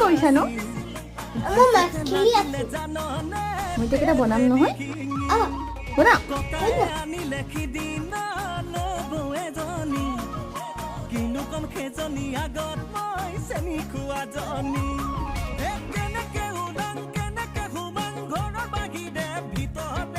কৰিছানো? মই মাছ খেলি আছো। মই এতিয়া কিবা বনাম নহয়? অঁ। বনাম। আনিলে সিদিনা নবৌ এজনী, কিনো কম সেইজনী আগত মই চেনি খোৱাজনী। এ কেনেকে ওলাং, কেনেকে সোমাং, ঘৰৰ বাহিৰে ভিতৰতে।